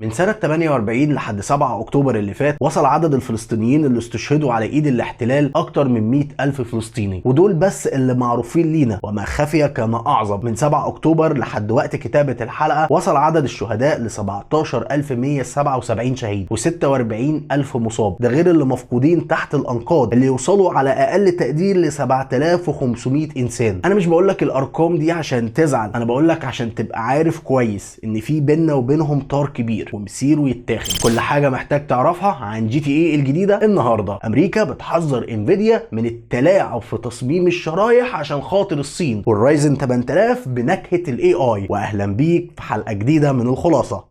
من سنة 48 لحد 7 أكتوبر اللي فات وصل عدد الفلسطينيين اللي استشهدوا على إيد الاحتلال أكتر من 100 ألف فلسطيني، ودول بس اللي معروفين لينا، وما خفي كان أعظم. من 7 أكتوبر لحد وقت كتابة الحلقة وصل عدد الشهداء ل 17177 شهيد و46 ألف مصاب، ده غير اللي مفقودين تحت الأنقاض اللي يوصلوا على أقل تقدير ل 7500 إنسان. أنا مش بقولك الأرقام دي عشان تزعل، أنا بقولك عشان تبقى عارف كويس إن في بيننا وبينهم طار كبير ومسيره يتاخد. كل حاجة محتاج تعرفها عن GTA الجديدة النهارده. امريكا بتحذر انفيديا من التلاعب في تصميم الشرايح عشان خاطر الصين، وال Ryzen 8000 بنكهه ال AI. واهلا بيك في حلقة جديدة من الخلاصة.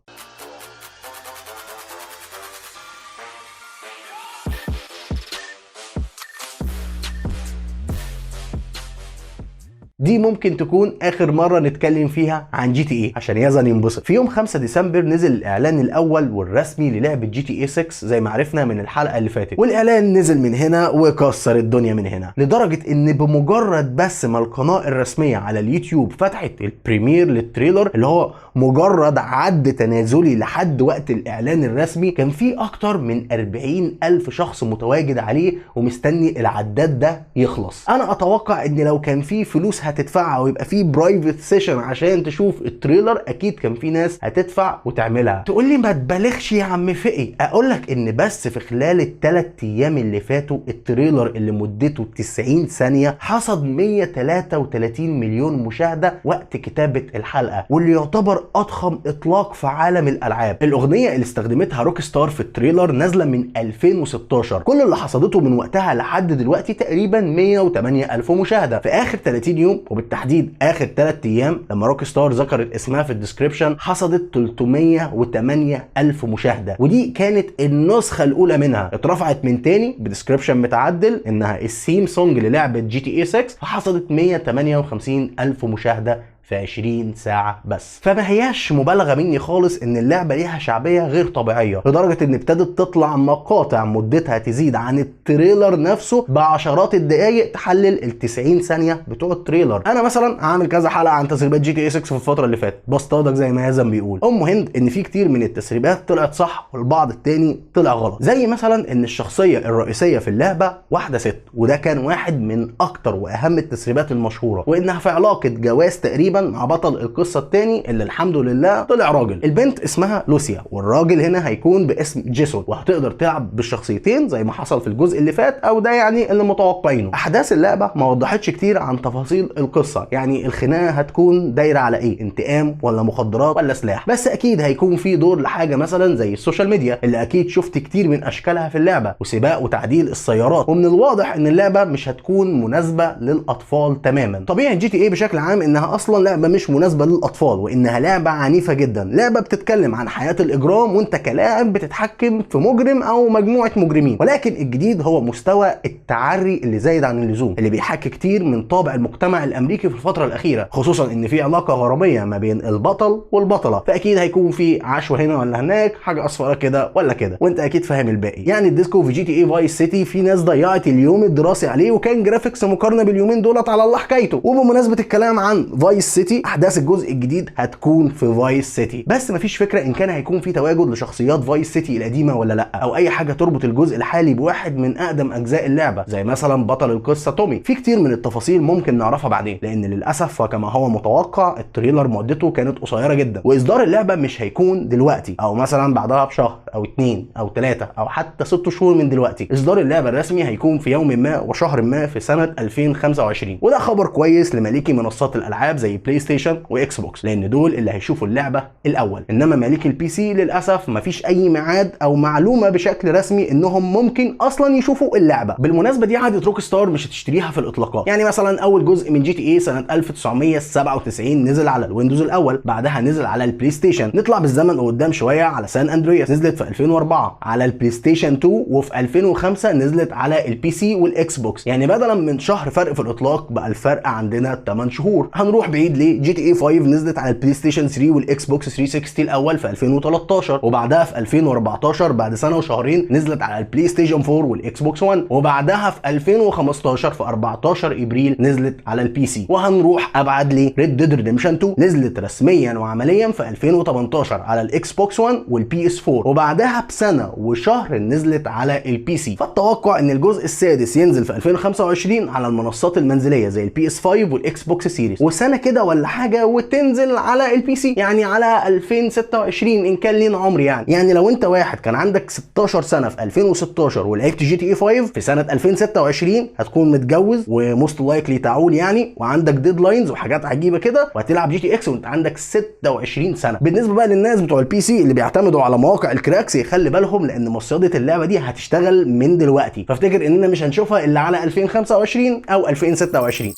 دي ممكن تكون اخر مرة نتكلم فيها عن GTA عشان يزن ينبسط. في يوم 5 ديسمبر نزل الاعلان الاول والرسمي للعبة GTA 6 زي ما عرفنا من الحلقة اللي فاتت، والاعلان نزل من هنا وكسر الدنيا من هنا، لدرجة ان بمجرد بس ما القناة الرسمية على اليوتيوب فتحت ال premiere لل trailer اللي هو مجرد عد تنازلي لحد وقت الاعلان الرسمي، كان في اكتر من 40 الف شخص متواجد عليه ومستني العداد ده يخلص. انا اتوقع ان لو كان في فلوس هتدفعها ويبقى في private session عشان تشوف ال trailer اكيد كان في ناس هتدفع وتعملها. تقول لي ما تبالغش يا عم فقي، اقول لك ان بس في خلال الثلاث ايام اللي فاتوا ال trailer اللي مدته 90 ثانية حصد 133 مليون مشاهده وقت كتابه الحلقة، واللي يعتبر اضخم اطلاق في عالم الالعاب. الاغنية اللي استخدمتها Rockstar في ال trailer نازله من 2016، كل اللي حصدته من وقتها لحد دلوقتي تقريبا 108 الف مشاهده. في اخر 30 يوم وبالتحديد اخر 3 ايام لما Rockstar ذكرت اسمها في ال description حصدت 308 الف مشاهده، ودي كانت النسخة الاولى منها. اترفعت من تاني ب description متعدل انها ال theme song للعبة GTA 6، فحصدت 158 الف مشاهده في 20 ساعة بس. فما هياش مبالغة مني خالص ان اللعبة ليها شعبية غير طبيعية، لدرجة ان ابتدت تطلع مقاطع مدتها تزيد عن ال trailer نفسه بعشرات الدقايق تحلل ال 90 ثانية بتوع ال trailer. انا مثلا عامل كذا حلقة عن تسريبات GTA 6 في الفترة اللي فاتت، بصطادك زي ما يزن بيقول. ام هند ان في كتير من التسريبات طلعت صح والبعض التاني طلع غلط، زي مثلا ان الشخصية الرئيسية في اللعبة واحدة ست، وده كان واحد من اكتر واهم التسريبات المشهورة، وانها في علاقة جواز تقريبا مع بطل القصة الثاني اللي الحمد لله طلع راجل. البنت اسمها لوسيا والراجل هنا هيكون باسم جيسون، وهتقدر تلعب بالشخصيتين زي ما حصل في الجزء اللي فات، او ده يعني اللي متوقعينه. احداث اللعبة ما وضحتش كتير عن تفاصيل القصة، يعني الخناقة هتكون دايرة على ايه، انتقام ولا مخدرات ولا سلاح، بس اكيد هيكون في دور لحاجة مثلا زي ال social media اللي اكيد شفت كتير من اشكالها في اللعبة، وسباق وتعديل السيارات. ومن الواضح ان اللعبة مش هتكون مناسبة للاطفال تماما. طبيعي GTA بشكل عام انها اصلا لعبه مش مناسبة للاطفال، وانها لعبه عنيفة جدا، لعبه بتتكلم عن حياة الاجرام وانت كلاعب بتتحكم في مجرم او مجموعة مجرمين. ولكن الجديد هو مستوى التعري اللي زايد عن اللزوم، اللي بيحكي كتير من طابع المجتمع الامريكي في الفترة الاخيرة، خصوصا ان في علاقة غراميه ما بين البطل والبطله، فاكيد هيكون في عشوه هنا ولا هناك، حاجة اصفر كده ولا كده، وانت اكيد فاهم الباقي. يعني الديسكو في GTA Vice City في ناس ضيعت اليوم الدراسي عليه، وكان graphics مقارنة باليومين دولت على الله حكايته. وبمناسبة الكلام عن Vice City، احداث الجزء الجديد هتكون في Vice City، بس مفيش فكرة ان كان هيكون في تواجد لشخصيات Vice City القديمة ولا لا، او اي حاجة تربط الجزء الحالي بواحد من اقدم اجزاء اللعبة زي مثلا بطل القصة تومي. في كتير من التفاصيل ممكن نعرفها بعدين، لان للاسف وكما هو متوقع ال trailer مدته كانت قصيرة جدا، واصدار اللعبة مش هيكون دلوقتي او مثلا بعدها بشهر او 2 او 3 او حتى 6 شهور من دلوقتي. اصدار اللعبة الرسمي هيكون في يوم ما وشهر ما في سنة 2025، وده خبر كويس لمالكي منصات الالعاب زي PlayStation و Xbox، لان دول اللي هيشوفوا اللعبة الاول. انما مالك ال PC للاسف مفيش اي ميعاد او معلومة بشكل رسمي انهم ممكن اصلا يشوفوا اللعبة. بالمناسبة دي عادة Rockstar مش هتشتريها في الاطلاقات، يعني مثلا اول جزء من GTA سنة 1997 نزل على ال Windows الاول، بعدها نزل على ال PlayStation. نطلع بالزمن قدام شوية على San Andreas، نزلت في 2004 على ال PlayStation 2، وفي 2005 نزلت على ال PC وال Xbox. يعني بدلا من شهر فرق في الاطلاق بقى الفرق عندنا 8 شهور. هنروح بعيد اكيد ليه. GTA 5 نزلت على ال PlayStation 3 وال Xbox 360 الاول في 2013، وبعدها في 2014 بعد سنة وشهرين نزلت على ال PlayStation 4 وال Xbox 1، وبعدها في 2015 في 14 ابريل نزلت على ال PC. وهنروح ابعد ليه، Red Dead Redemption 2 نزلت رسميا وعمليا في 2018 على ال Xbox 1 وال PS 4، وبعدها بسنة وشهر نزلت على ال PC. فالتوقع ان الجزء السادس ينزل في 2025 على المنصات المنزلية زي ال PS 5 وال Xbox Series، وسنة كده ولا حاجة وتنزل على ال PC، يعني على 2026 ان كان لينا عمر. يعني لو انت واحد كان عندك 16 سنة في 2016 ولعبت GTA 5 في سنة 2026 هتكون متجوز و most likely تعول يعني، وعندك deadlines وحاجات عجيبة كده، وهتلعب GTA وانت عندك 26 سنة. بالنسبة بقى للناس بتوع ال PC اللي بيعتمدوا على مواقع ال cracks يخلي بالهم، لان مصيده اللعبة دي هتشتغل من دلوقتي، فافتكر اننا مش هنشوفها الا على 2025 او 2026.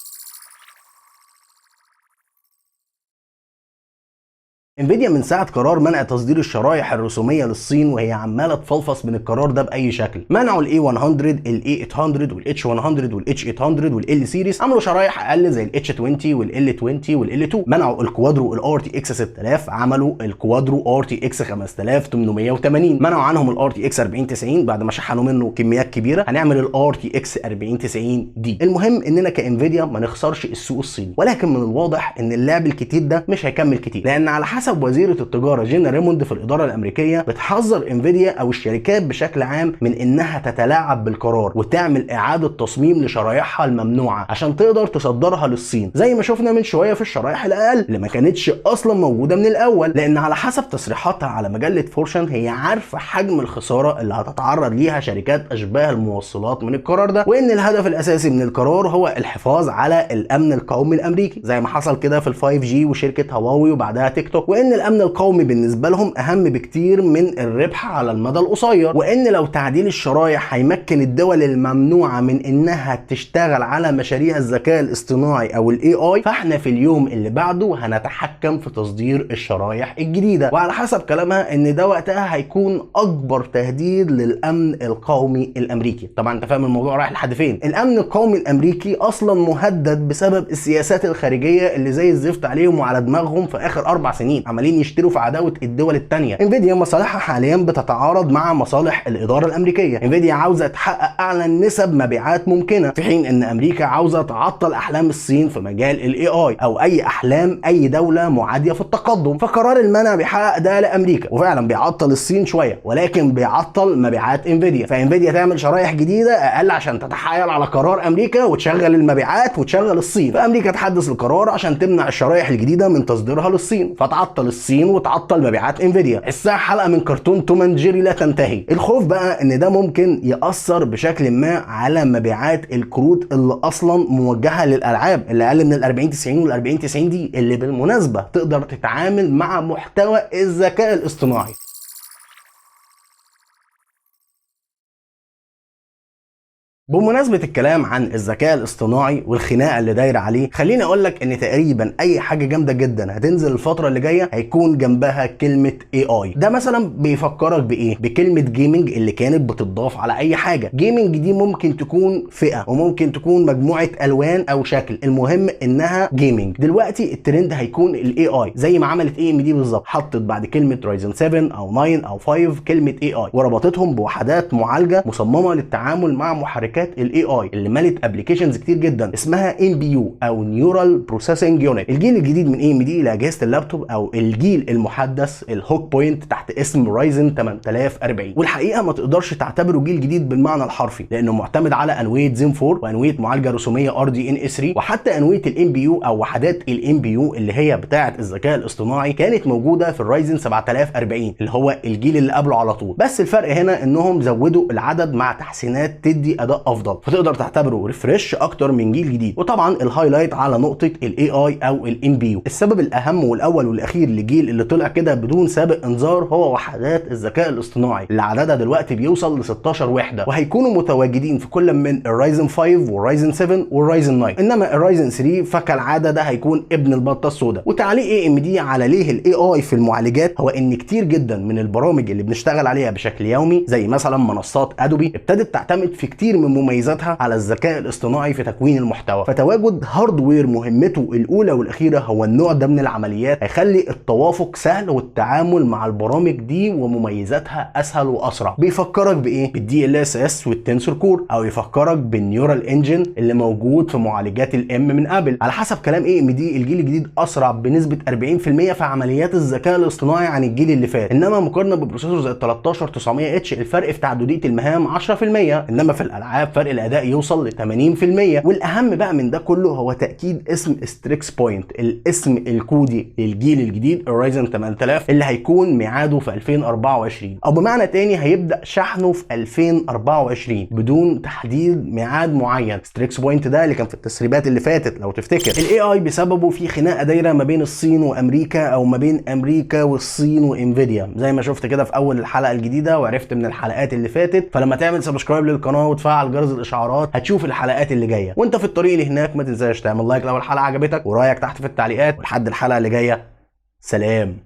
انفيديا من ساعة قرار منع تصدير الشرايح الرسومية للصين وهي عمالة تفلفص من القرار ده بأي شكل. منعوا ال A100، ال A800 وال H100 وال H800 وال L series، عملوا شرايح اقل زي ال H20 وال L20 وال L2. منعوا ال Quadro ال RTX 6000، عملوا ال Quadro RTX 5880. منعوا عنهم ال RTX 4090 بعد ما شحنوا منه كميات كبيرة، هنعمل ال RTX 4090 دي. المهم اننا ك Nvidia ما نخسرش السوق الصيني، ولكن من الواضح ان اللعب الكتير ده مش هيكمل كتير، لان على حسب وزيرة التجارة جينا ريموند في الإدارة الأمريكية بتحذر انفيديا أو الشركات بشكل عام من إنها تتلاعب بالقرار وتعمل إعادة تصميم لشرايحها الممنوعة عشان تقدر تصدرها للصين، زي ما شفنا من شوية في الشرايح الأقل اللي ما كانتش أصلا موجودة من الأول. لأن على حسب تصريحاتها على مجلة فورشن هي عارفة حجم الخسارة اللي هتتعرض ليها شركات أشباه الموصلات من القرار ده، وإن الهدف الأساسي من القرار هو الحفاظ على الأمن القومي الأمريكي، زي ما حصل كده في ال 5G وشركة هواوي وبعدها تيك توك، وان الامن القومي بالنسبة لهم اهم بكتير من الربح على المدى القصير، وان لو تعديل الشرايح هيمكن الدول الممنوعه من انها تشتغل على مشاريع الذكاء الاصطناعي او ال AI، فاحنا في اليوم اللي بعده هنتحكم في تصدير الشرايح الجديدة. وعلى حسب كلامها ان ده وقتها هيكون اكبر تهديد للامن القومي الامريكي. طبعا انت فاهم الموضوع رايح لحد فين. الامن القومي الامريكي اصلا مهدد بسبب السياسات الخارجية اللي زي الزفت عليهم وعلى دماغهم في اخر 4 سنين، عمالين يشتروا في عداوة الدول الثانية. انفيديا مصالحها حاليا بتتعارض مع مصالح الادارة الامريكية. انفيديا عاوزه تحقق اعلى نسب مبيعات ممكنة، في حين ان امريكا عاوزه تعطل احلام الصين في مجال ال AI او اي احلام اي دولة معاديه في التقدم. فقرار المنع بيحقق ده لامريكا، وفعلا بيعطل الصين شوية، ولكن بيعطل مبيعات انفيديا. فانفيديا تعمل شرايح جديدة اقل عشان تتحايل على قرار امريكا وتشغل المبيعات وتشغل الصين. فامريكا تحدث القرار عشان تمنع الشرايح الجديدة من تصديرها للصين، فتعطل الصين وتعطل مبيعات انفيديا. الساعة حلقة من كرتون Tom and Jerry لا تنتهي. الخوف بقى ان ده ممكن ياثر بشكل ما على مبيعات الكروت اللي اصلا موجهة للالعاب اللي اقل من ال 4090 وال 4090 دي، اللي بالمناسبة تقدر تتعامل مع محتوى الذكاء الاصطناعي. بمناسبة الكلام عن الذكاء الاصطناعي والخناقة اللي دايرة عليه، خليني اقول لك ان تقريبا اي حاجة جامدة جدا هتنزل الفترة اللي جاية هيكون جنبها كلمة AI. ده مثلا بيفكرك بايه؟ بكلمة gaming اللي كانت بتضاف على اي حاجة. gaming دي ممكن تكون فئة وممكن تكون مجموعة الوان او شكل، المهم انها gaming. دلوقتي الترند هيكون ال AI، زي ما عملت AMD بالظبط، حطت بعد كلمة Ryzen 7 او 9 او 5 كلمة AI وربطتهم بوحدات معالجة مصممة للتعامل مع محركات ال AI اللي ملت applications كتير جدا، اسمها NPU او neural processing unit. الجيل الجديد من AMD لاجهزة اللابتوب او الجيل المحدث ال Hawk Point تحت اسم Ryzen 8040، والحقيقة ما تقدرش تعتبره جيل جديد بالمعنى الحرفي، لانه معتمد على انوية زين 4 وانويه معالجة رسوميه RDNA 3، وحتى انوية ال NPU او وحدات ال NPU اللي هي بتاعه الذكاء الاصطناعي كانت موجودة في ال Ryzen 7040 اللي هو الجيل اللي قبله على طول، بس الفرق هنا انهم زودوا العدد مع تحسينات تدي اداء افضل، فتقدر تعتبره refresh اكتر من جيل جديد. وطبعا ال highlight على نقطة ال AI او ال NPU. السبب الاهم والاول والاخير لجيل اللي طلع كده بدون سابق انذار هو وحدات الذكاء الاصطناعي اللي عددها دلوقتي بيوصل ل 16 وحده، وهيكونوا متواجدين في كل من ال Ryzen 5 وال Ryzen 7 وال Ryzen 9. انما ال Ryzen 3 فكالعاده ده هيكون ابن البطة السوداء. وتعليق AMD على ليه ال AI في المعالجات هو ان كتير جدا من البرامج اللي بنشتغل عليها بشكل يومي زي مثلا منصات Adobe ابتدت تعتمد في كتير من مميزاتها على الذكاء الاصطناعي في تكوين المحتوى. فتواجد hardware مهمته الاولى والاخيرة هو النوع ده من العمليات هيخلي التوافق سهل والتعامل مع البرامج دي ومميزاتها اسهل واسرع. بيفكرك بايه؟ بال DLSS وال Tensor Core، او يفكرك بال Neural Engine اللي موجود في معالجات ال M من ابل. على حسب كلام AMD الجيل الجديد اسرع بنسبة 40% في عمليات الذكاء الاصطناعي عن الجيل اللي فات، انما مقارنة ب processor زي ال 13900 H الفرق في تعددية المهام 10%، انما في الالعاب فرق الاداء يوصل ل 80%. والاهم بقى من ده كله هو تاكيد اسم Strix Point، الاسم الكودي للجيل الجديد ال Ryzen 8000 اللي هيكون ميعاده في 2024، او بمعنى تاني هيبدا شحنه في 2024 بدون تحديد ميعاد معين. Strix Point ده اللي كان في التسريبات اللي فاتت لو تفتكر. ال AI بسببه في خناقه دايرة ما بين الصين وامريكا، او ما بين امريكا والصين و Nvidia، زي ما شفت كده في اول الحلقة الجديدة وعرفت من الحلقات اللي فاتت. فلما تعمل subscribe للقناة وتفعل جرس الاشعارات هتشوف الحلقات اللي جاية. وانت في الطريق لهناك ما تنساش تعمل like لو الحلقة عجبتك، ورايك تحت في التعليقات. ولحد الحلقة اللي جاية، سلام.